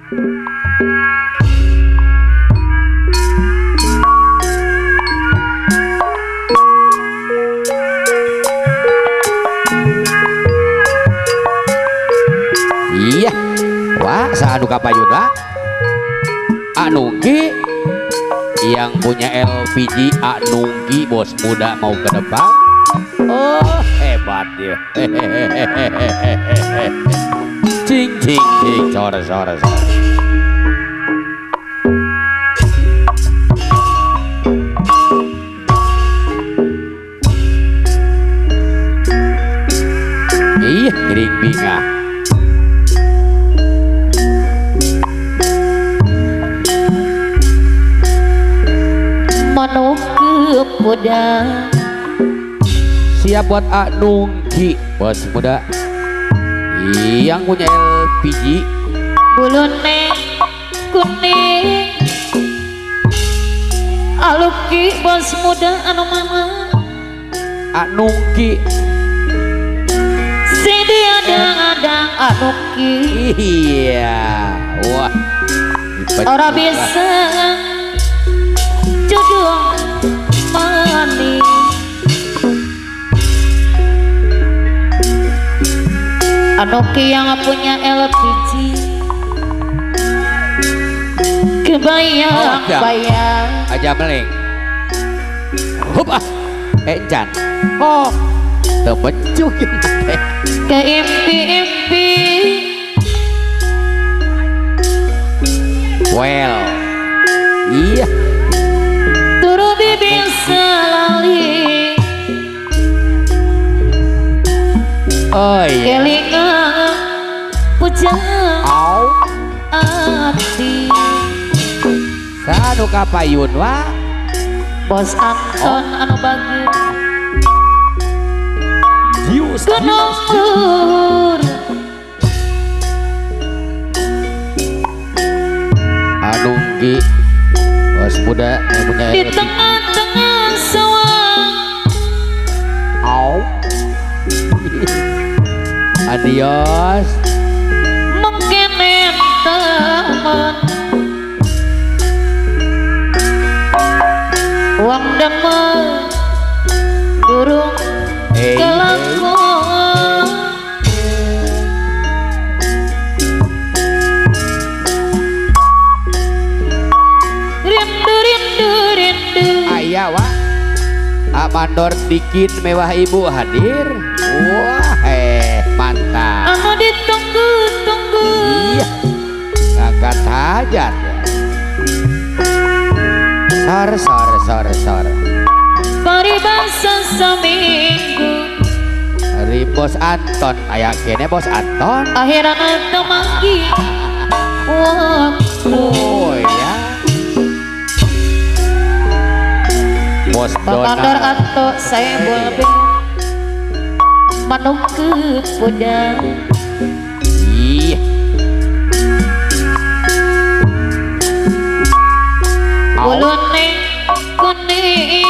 Iya, wah saha nu kapayun wah. Anungki yang punya LPG Anungki bos muda mau ke depan. Oh hebat ya. Cing cing cing sore sore sore. Ih giring bingah. Manuk muda siap buat Anungki bos muda yang punya LPG. Bulune kuning aluki bos muda anu mama Anungki si diadang-adang Anungki. Iya wah ora bisa jodoh manis. Anoki yang punya LPG kebayang-bayang aja meling. Hup ah encan. Oh temencuh keimpi-impi. Well iya turu bibir selali. Oh iya kelingan pujang ati sanu kapayun wa bos Anton anu bagus gunung luhur Anungki bos muda yang punya di tengah-tengah sawah. Au. Adios. Mengkenen teman uang demen durung kelakon. Rindu rindu rindu. Ayah wah. Mandor dikit mewah ibu hadir. Wah mantap. Anu ditunggu-tunggu. Iya. Ngangkat hajat. Sor sor sor sor. Paribasa seminggu. Dari bos Anton, aya kene bos Anton. Akhirna temanggi waktu. Oh iya. Bos Mandor atau saya boleh manuk ke. Iya. Bulune kuning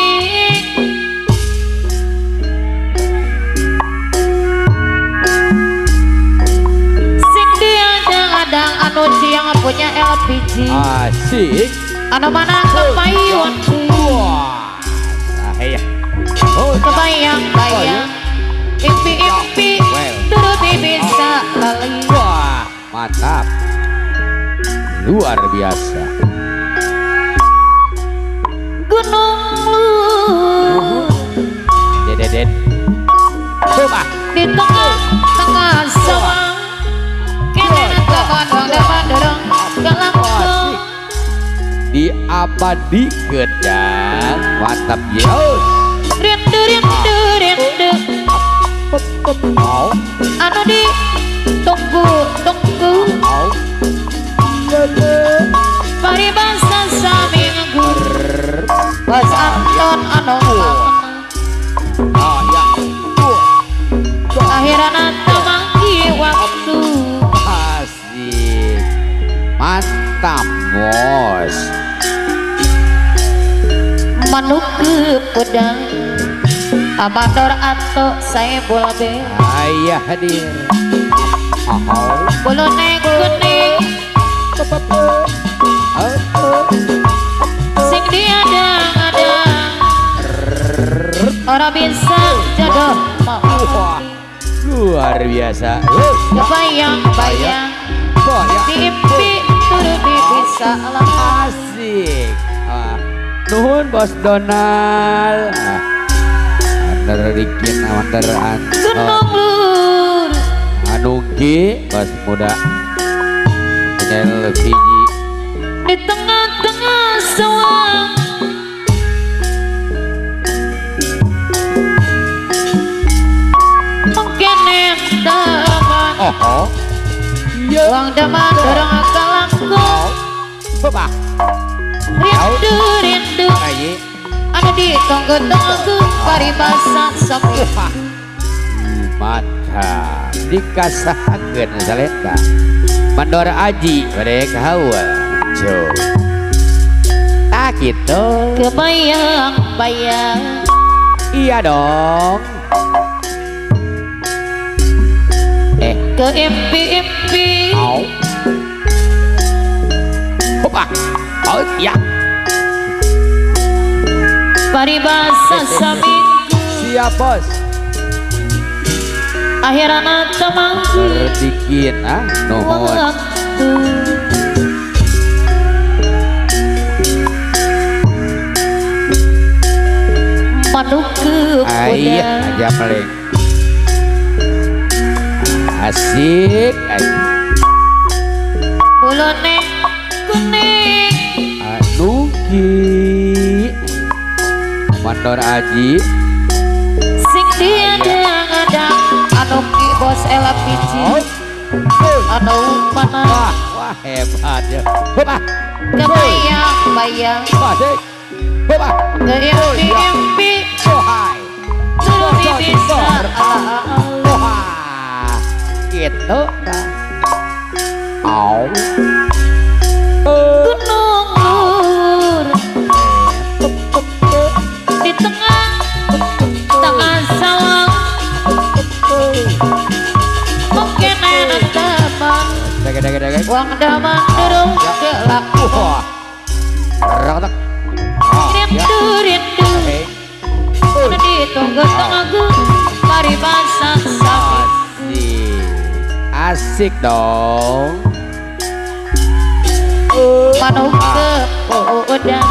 sing diadang-adang anu yang punya LPG. Asik. Anu mana kepayun. Iya. Kebayang-bayang impi-impi turut bisa lali. Wah, mantap. Luar biasa. Gunung luhur. Deden. Coba. Di tengah-tengah sawah. Kene kawan dorong kelakon. Di apa di gedang mantap yos. Rindu rindu rindu. Anu di tunggu tunggu. Paribasa saminggu. Bos Anton anu akhirna temanggi waktu. Asik. Mantap bos. Manuk ke pedang Amandor atau saya bola be. Ayah hadir. Bulune kuning Sing diadang-adang ora bisa jodoh mau. Luar biasa. Kebayang-bayang diimpi turu bisa asik. Nuhun Bos Donald. Under Rikin, under Anton. Anungki Bos muda. LPG. Di tengah-tengah sawah. Mungkin taman. Oh. Wong deman dorong kalangku. Bapak. Rindu rindu. Anu ditunggu-tunggu paribasa sapi. Mantap. Dikasahakeun saleta. Mandor Aji bade kahawa. Jo. Tak gitu. Kebayang-bayang. Iya dong. Ke impi-impi. Hopa. Oh ya. Paribasa saminggu. Siap bos. Akhirana temangku. Berdikin ah nuhun. Manuk ke Ayah aja paling. Asik, asik. Bulone kuning. Anuki. Mandor Aji. Sing diadang-adang Anuki bos LPG. Anu mana? Wah, wah hebat ya. Wah. Kebayang-bayang. Asik. Wah. Keimpi-impi. Turu bisa ala. Gitu. Au. Gunung Lur di tengah tengah sawah. Mungkin enak taman. Wong daman durung kelaku. Rindu rindu. Ditunggu-tunggu paribasa sapi. Asik dong. Manuk ke udang.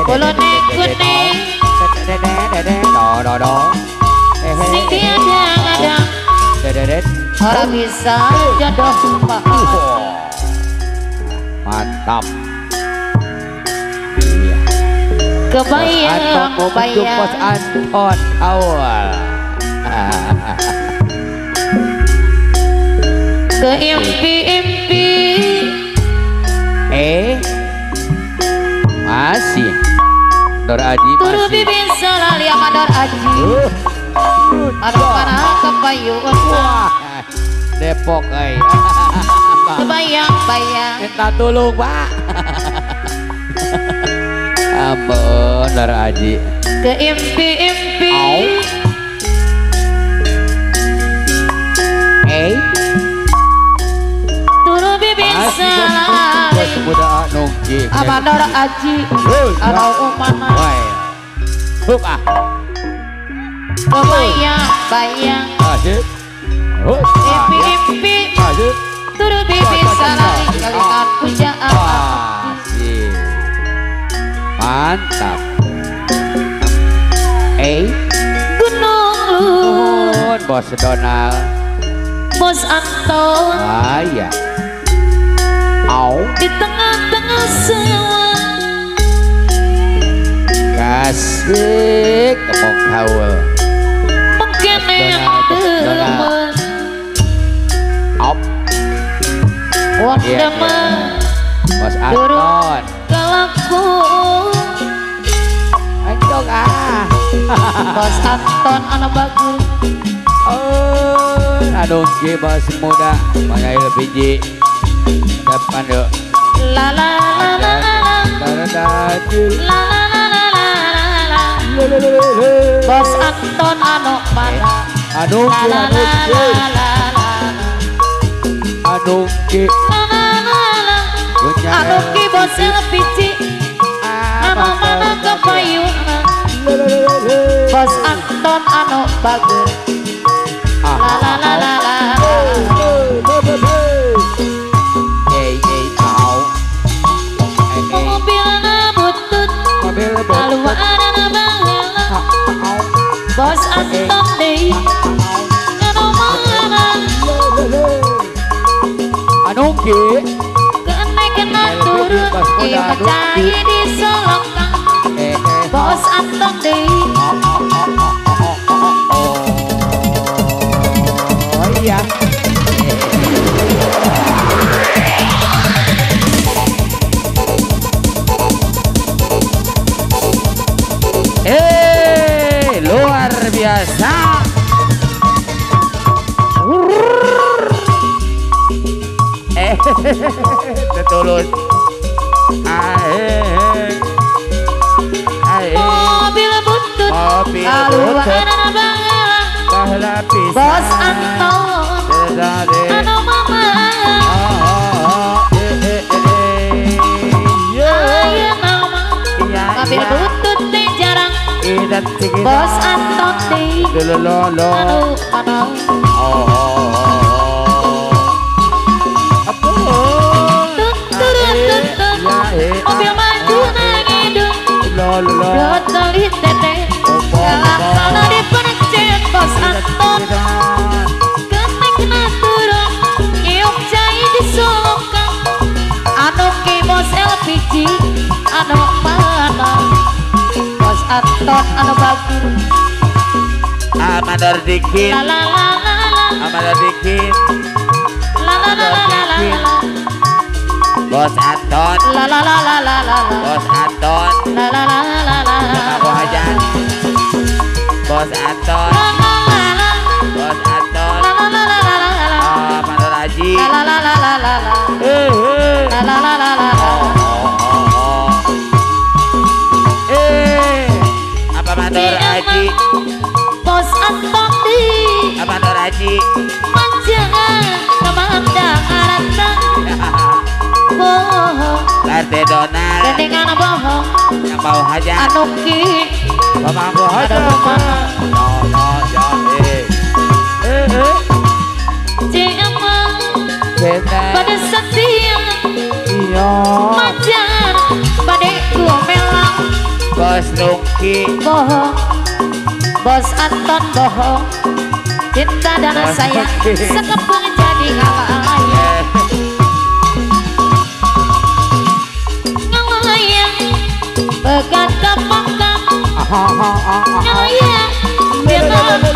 Bolone kuning. Sing diadang-adang ora bisa jodoh Pak. Mantap. Kebayang-bayang Bos Anton awal. Keimpi-impi. Masih Dor Aji masih. Turu bibir salali sama Dor Aji. Aduh mana kepayun. Wah, Depok euy. Kebayang-bayang. Minta tolong, Pak. Ampun Dor Aji. Keimpi-impi. Turu bibir salali sama Dor Aji. Anu mana? Hup ah. Kebayang-bayang. Impi-impi. Turu bibir salali kalikan pujaan. Mantap. Gunung Lur Bos Donald. Bos Anton. Ah iya. Au. Di tengah-tengah sawah. Kasih kemok haul. Mungkin yang teman. Op. Wong demen. Bos Anton. Kalaku. Ancok ah. Bos Anton anak bagus. Oh, aduh bos muda, mana LPG depan yuk. La la la la la la la la la la. Bos Anton anu mana? Aduh, la la la la la. Anungki Anungki bos LPG anu mana kepayungan Bos Anton anu bager la la la la la mobilna butut kaluarna baheula Bos Anton deui anu mana Anungki kena turun ieu cai di Solokang Bos Anton deui oh iya luar biasa. Tetulus. Mobil butut kaluarna baheula Bos Anton anu mama ayeuna mah mobil butut teh jarang Bos Anton deui anu mana mobil maju nangidung dotoli teteh kalaksana dipencet Bos Anton ketekna turun nyiuk cai di Solokang anu ki bos LPG anu mana Bos Anton anu bagus Amador dikit la la la la Amador dikit la la la la la Bos Anton la la la la la la Bos Anton la la la la la Aku hajar Bos Anton la la la la Bos Anton la la la la la la Mandor Haji la la la la la la la la la la la apa Mandor Haji Bos Anton di apa Mandor Haji manjangan kemandang arantang bohong Larte Donald geningan bohong yang mau hajar anu ki pemangku hajar no no ya cema pada setia iya majar pada gomelang Bos Nungki bohong Bos Anton bohong cinta dan sayang sekepung jadi ngalayang ngalayang pegat kepangkat ngalayang biar ngalayang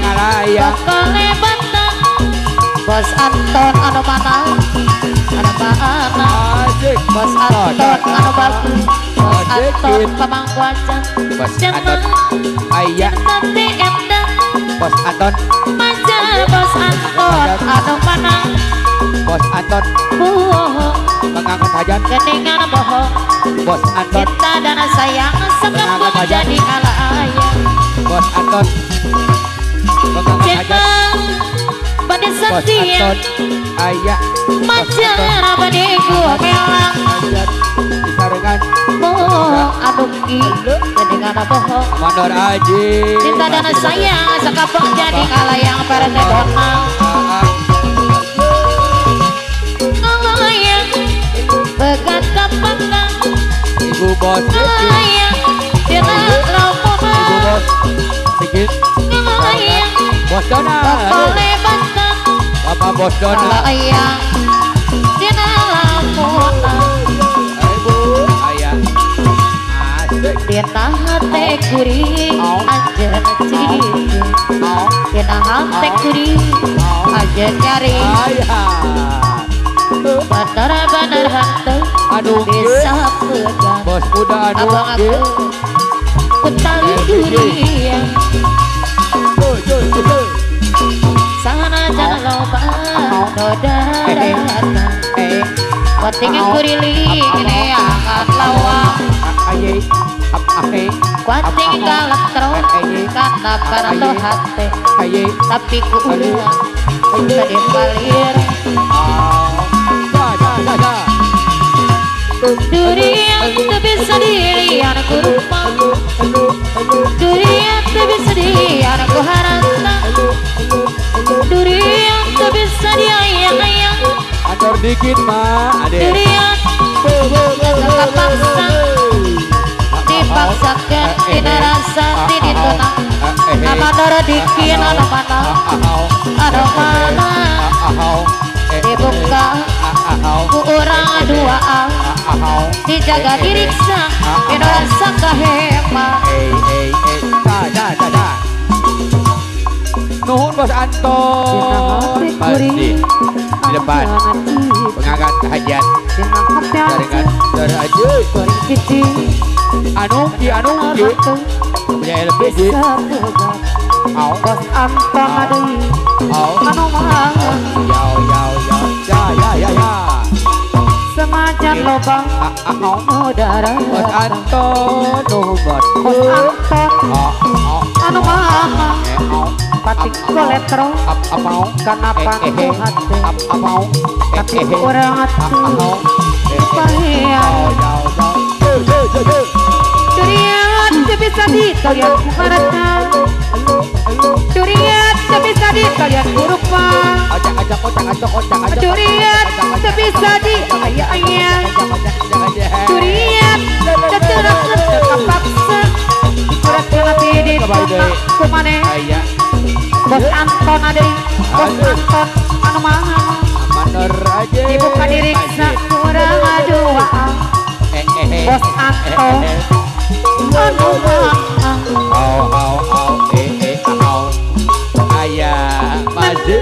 ngalayang bakalebatan Bos Anton anu mana anu mana Bos Anton anu bagus Bos Anton pemangku acan Bos Anton ayah Bos Anton majar Bos Anton anu mana Bos Anton bohong mengangkat hajat geningan bohong Bos Anton cinta dan sayang sekepung jadi kalayang Bos Anton mengangkat hajat pada setia ayah majar pada gomelang disarengan bohong anu ki geningan bohong Mandor Haji cinta dan sayang sekepung jadi kalayang parete Donald ngalayang pegat kepangkang Ibu Bos ngalayang dina lampuna Ibu Bos Sigit ngalayang Bos Donald bakalebatan Bapak Bos Donald ngalayang dina lampuna Ibu ayah asik dina hate kuring anjeun cinta dina hate kuring anjeun nyari ayah benar-benar hantu aduh bisa pegang Bos muda aduh abang aku kutali dunia sana jangan loba nodaratan penting kuriling ini akan lawang Kuating kalektro kana paranto hate tapi ku urang teu dipalir. Durian teu bisa dilian ku rupa, durian teu bisa dilian ku harta, durian teu bisa diayang-ayang. Atur dikit mah ade. Durian kapaksa dipaksakeun tina rasa ti ditunang. Amador dikin anu mana anu mana dibuka ku urang duaan dijaga diriksa dina rasa kahema. Nuhun Bos Anton masih di depan pengangkat hajat jaringan darah aja anungki anungki punya LPG au Bos Anton au anu mah yau yau yau ya ya ya ya semacan lobang udara. Bos Anton nuhun Bos Anton anu mah pating kolesterol kana pangku hate tapi urang atuh pahea. Durian teu bisa ditalian ku harta, durian teu bisa ditalian ku rupa, durian teu bisa diaya-aya, durian teu teureun teu kapaksa dikuratkeun ti ditunang ku maneh. Bos Anton adeuy, Bos Anton anu mah dibuka diriksa kurang duaan. Bos Anton anu mah au au au au aya masih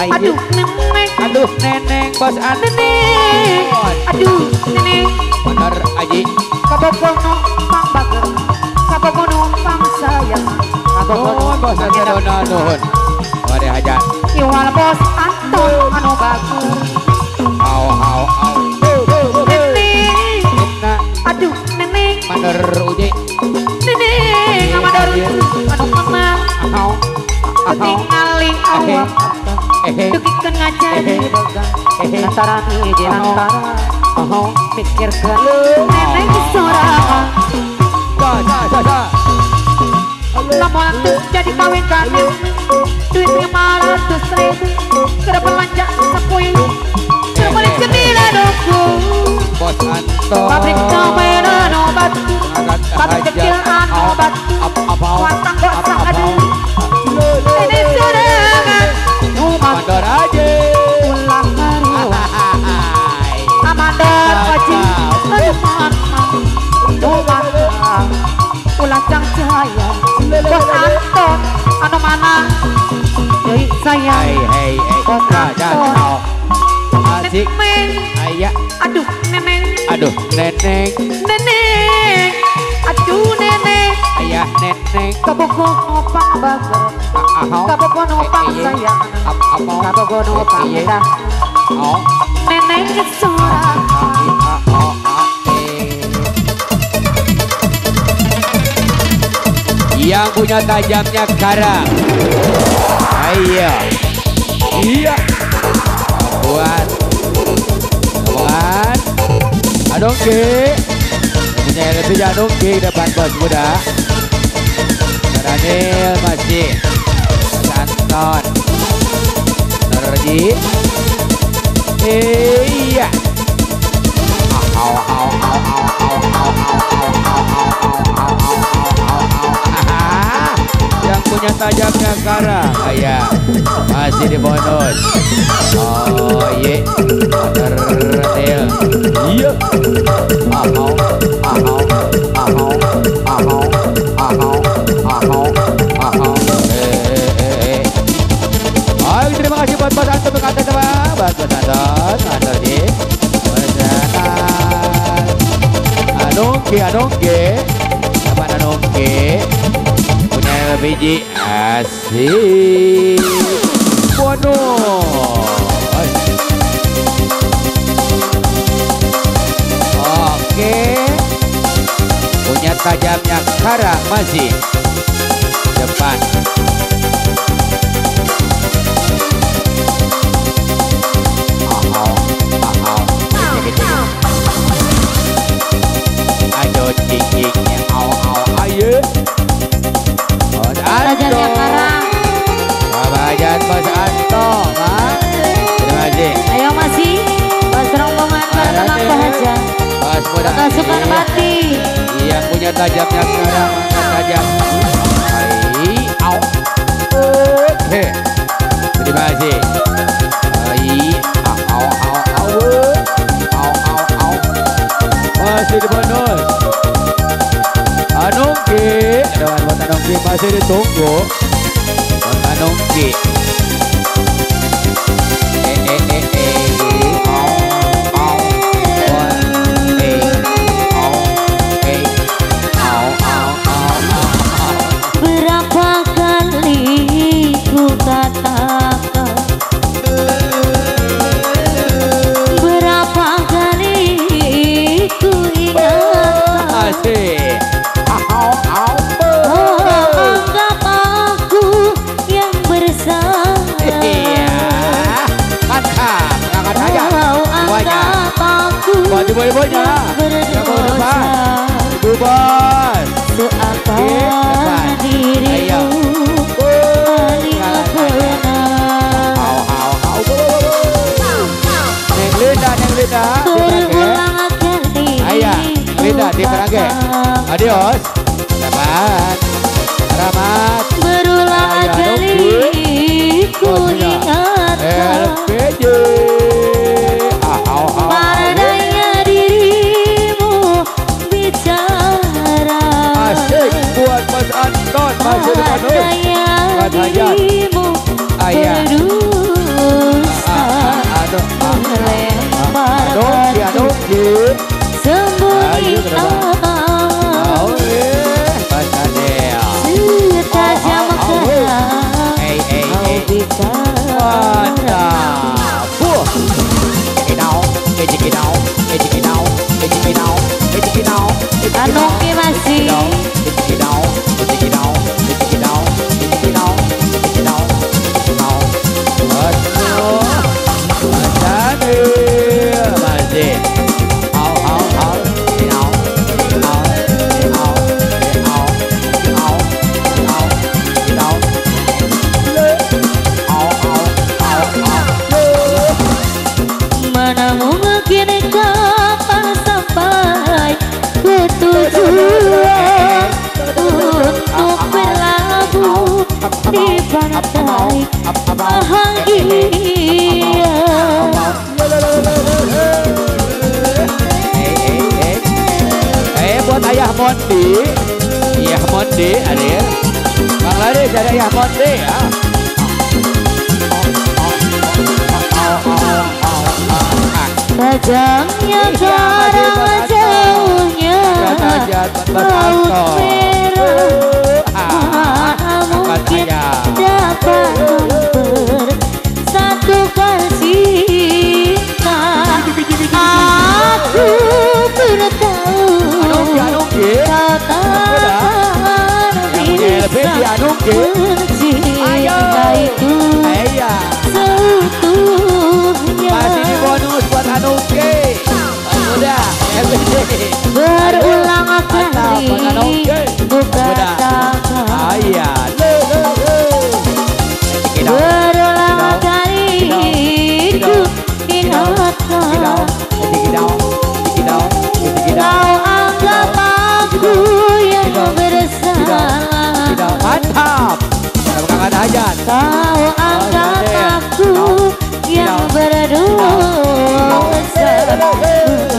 aduh neneng aduh neneng Bos Anton neneng aduh neneng bener aji kabogono pang bager kabogono pang sayang. Nuhun Bos Anton nuhun bade hajat iwal Bos Anton anu bagus. Au au au neneng aduh neneng mandor uji neneng mandor anu mama tingali awak dugikeun ngajari lantaran hiji lantara mikirkeun neneng sorangan. Lamun teu jadi kawin ka neneng duit 500.000 keur belanja sapoe keur meuli cemilan doku. Bos Anton pabrik comen anu batu pabrik kecil anu batu watang kok saadu neneng sorangan mandor aja ulah haruan amandor aji anu mana nu mana ulah cang cahaya. Bos Anton anu mana deui sayang. Hei hei Bos Anton asik aya aduh neneng aduh neneng neneng aduh neneng ayah neneng kabogono pang bager kabogono pang sayang kabogono pang dah neneng sorangan. Yang punya tajamnya karang. Ayo. Iya. Buat. Buat. Adongki. Punya lebih adongki depan bos muda. Daniel masih. Anton. Nerji. Iya. Au au au au au au au au au au. Yang punya tajamnya karang, ayah masih di bonus. Oh ye, tertil, iya. Ahau, ahau, ahau, ahau, ahau, ahau, ahau. Ayo terima kasih buat Bos Anton berkata sama, buat Bos Anton, Anton ye, Anongke, anongke, apa anongke? Biji asik bonus. Oke, punya tajamnya Karang masih depan. Ayo cingcingnya au au ayo. Bos Anto. Bapak Bos Anto, Pak. Terima kasih. Ayo masih Bos rombongan para bahagia. Bos muda. Pasukan mati. Yang punya tajamnya sekarang angkat tajam. Ai au. Oke. Terima kasih. Ai au au au. Au au au. Masih di bonus. Anungki, dengan buat Anungki masih ditunggu. Buat Anungki. Au au au au au au. Berapa kali ku katakan, berapa kali ku ingatkan. Asik. Oh, anggap aku yang bersalah. Iya. Mantap, angkat saja. Oh, anggap aku buat ibu-ibunya yang berdosa. Ibu bos. Seakan dirimu paling benar. Neng Linda, Neng Linda. Berulang kali. Ayah, Linda di Kerangge. Adios. Selamat. Selamat. Berulang kali ku ingatkan. LPJ. Padanya dirimu bicara. Asik buat Mas Anton, masih depan. Padanya dirimu berdusta. Melempar batu sembunyi tangan. Setajam karang kau bicara. Anungki masih. Mana mungkin kapan sampai ke tujuan untuk berlabuh di pantai bahagia. Buat ayah Mondi, ayah Mondi, ada Bang Laris, ada ayah Mondi ya. Tajamnya karang jauhnya laut merah. Mana mungkin dapat mempersatukan cinta. Aku bertahu kau takkan bisa mencintaiku seutuhnya. Masih di bonus buat Anungki. Udah, berulang kali ku katakan. Berulang kali ku ingatkan. Kau anggap aku yang bersalah. Mantap. Kau anggap aku yang berdosa.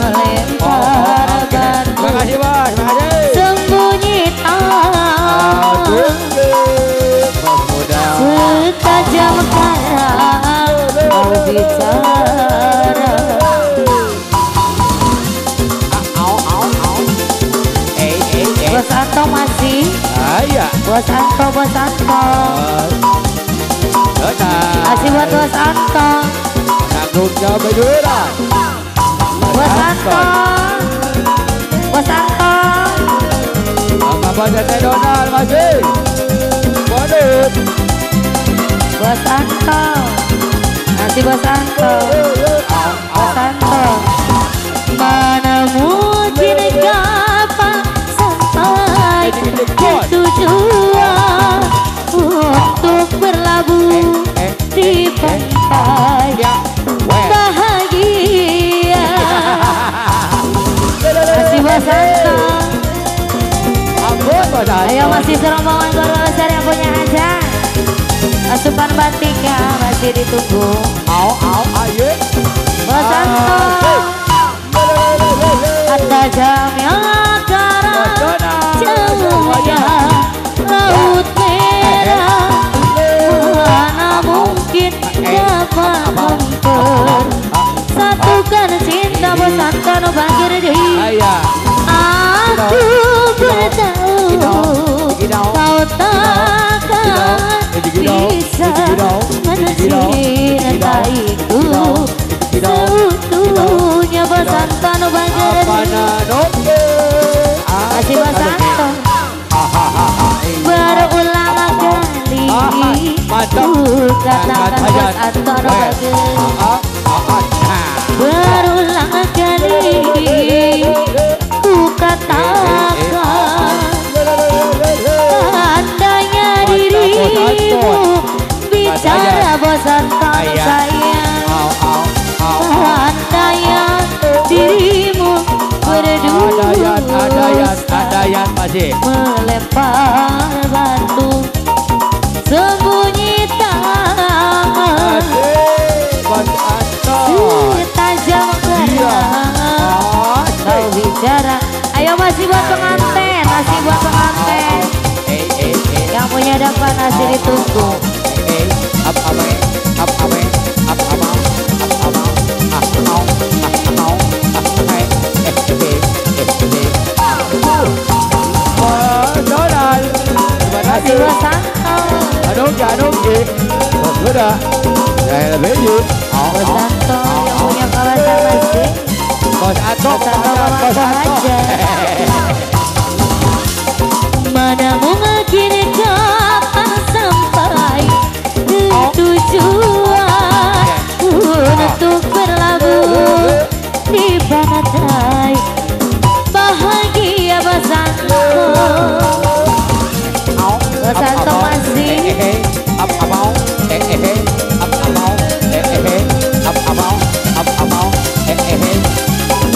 Melempar batu sembunyi tangan. Setajam karang kau bicara. Bos Anto masih. Bos Anto, Bos Anto. Kasih buat Bos Anto. Bos Anto, Bos Anto. Abah Tete Donald masih. Waduh. Bos Anto. Masih Bos Anto. Bos Anto. Mana mungkin kapan sampai ke tujuan untuk berlabuh di pantai bahagia. Masih Bos Anto. Ayo masih serombongan keluarga besar yang punya aja. Asupan batiknya masih ditunggu. Au au ayo. Bos Anto. Tajamnya karang, jauhnya laut merah, mana mungkin dapat mempersatukan cinta. Bos Anto bangkir di. Aku bertahu kau takkan bisa mencintaiku seutuhnya. Bos Anto bangkir di. Masih Bos Anto. Berulang kali ku katakan Bos Anto bangkir. Berulang kali ku katakan andainya dirimu bicara Bos Anto sayang, andainya dirimu berdusta melempar batu sembunyi tangan setajam karang kau bicara. Ayo masih buat pengantin, masih buat pengantin yang punya dapat masih ditunggu. Masih Bos Anto. Bos Anto yang punya kawasan masih. Bos Anto, Bos Anto. Mana mungkin kapan sampai ke tujuan untuk berlabuh di pantai bahagia. Bos Anto. Bos Anto masih.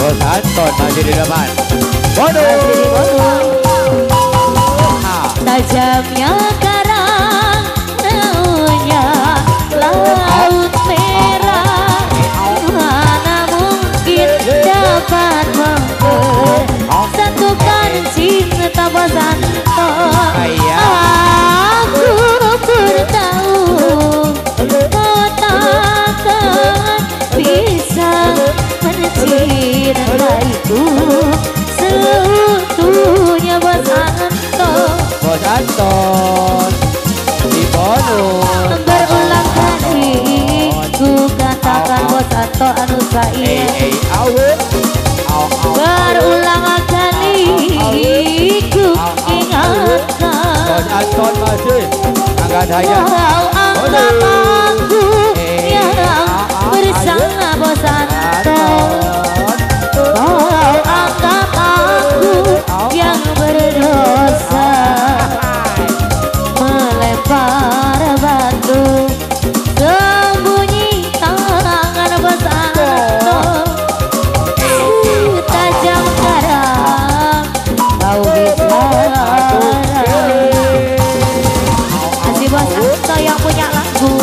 Bos Anton masih di depan. Masih di bonus. Tajamnya karang, jauhnya laut merah, mana mungkin dapat mempersatukan cinta Bos Anto. Aku pun tahu kau takkan bisa mencintaiku seutuhnya. Bos Anto. Bos Anton di bonus. Berulang kali ku katakan Bos Anto anu saya. Berulang kali ku ingatkan Bos Anton masih angkat hanya. Kau anggap aku yang bersama Bos Anto. Kau anggap aku yang berdosa melempar batu sembunyi tangan Bos Anto. Tajam karang kau bicara. Masih Bos Anto yang punya lagu.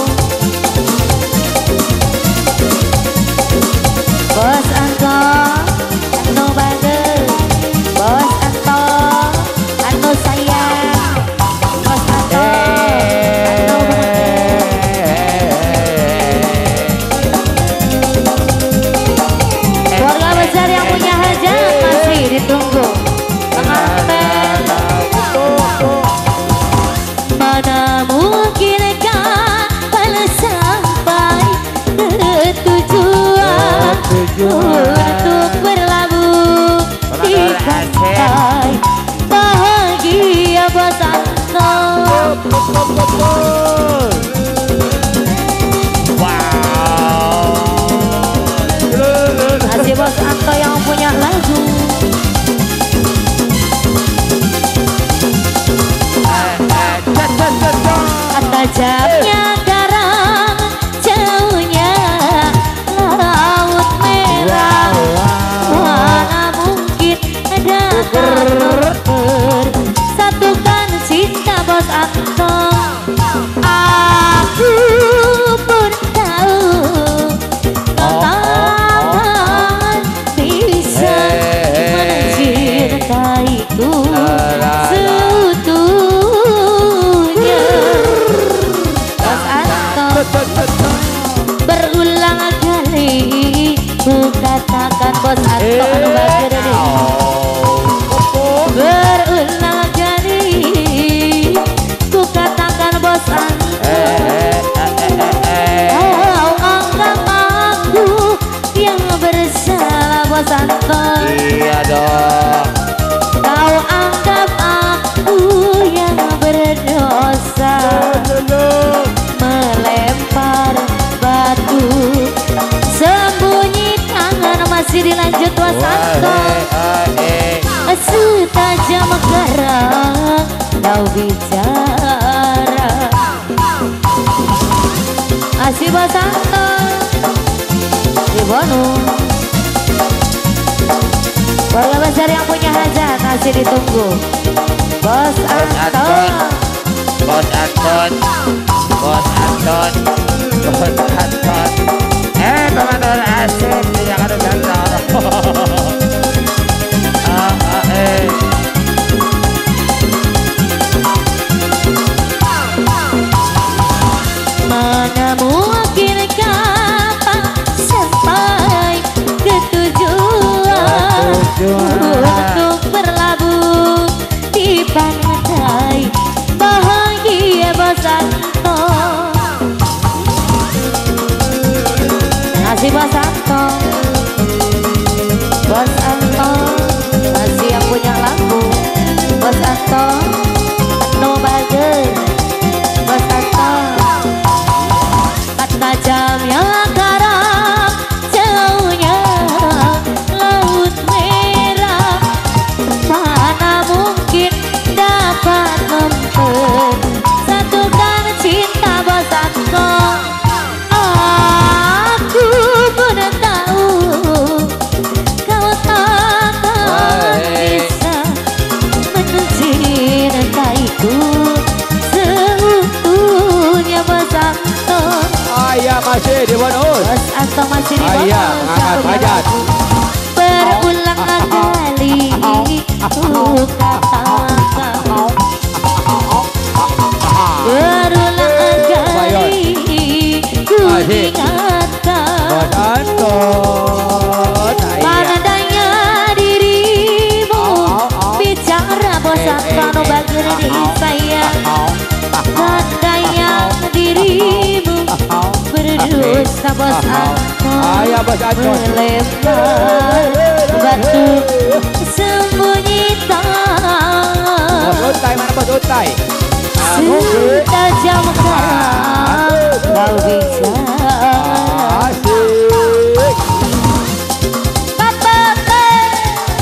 Wow. Kasih Bos Anto yang punya lagu. Tajamnya karang, jauhnya laut merah, mana mungkin dapat mempersatukan cinta Bos Anto. Aku pun tahu kau takkan bisa mencintaiku seutuhnya. Berulang kali ku katakan Bos Anto anu bageur deui. Berulang kali ku katakan Bos Anto, kau anggap aku yang bersalah Bos Anto. Iya dong. Kau anggap aku yang berdosa, melempar batu sembunyi tangan. Masih dilanjut Bos Anto. Setajam karang kau bicara. Masih Bos Anto di bonus. Warga besar yang punya hajat masih ditunggu Bos Anto. Bos Anton, Bos Anton, Bos Anton. Teman-teman asik yang ada ganteng. Mana mungkin kapan sampai ke tujuan untuk berlabuh di pantai bahagia Bos Anto. Masih Bos Anto, Bos Anto masih yang punya lagu. Bos Anto, no bager Bos Anto. Tajamnya karang, jauhnya laut merah, mana mungkin dapat mempersatukan cinta Bos Anto. Aku pun tahu kau takkan bisa mencintaiku seutuhnya Bos Anto. Ayah masih di bonus. Bos Anto masih di bonus. Ayah angkat hajat. Berulang kali ku katakan, berulang kali ku ingatkan. Bos Anto, pandainya dirimu bicara Bos Anto no bageur di saya. Pandainya dirimu berdosa Bos Anto, melempar batu sembunyi tangan. Bos Untai mana Bos Untai? Setajam karang kau bicara. Asik. Papa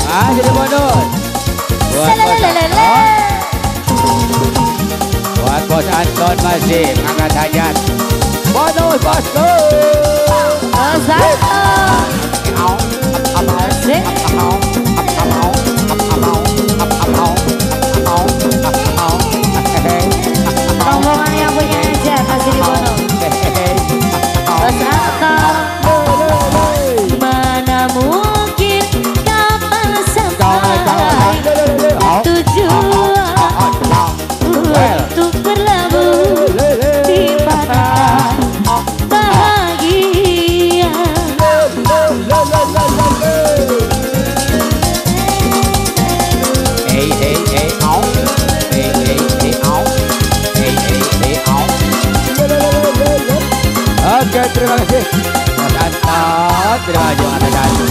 Asik bonus. Buat Bos Anton masih mengangkat hajat. Bonus bosku. Bos Anton. Asik. Rombongan yang punya aja masih di bonus. Bos Anton, mana mungkin kapan sampai tujuan untuk berlabuh di pantai bahagia. Oke, terima kasih Mas Anton, terima kasih.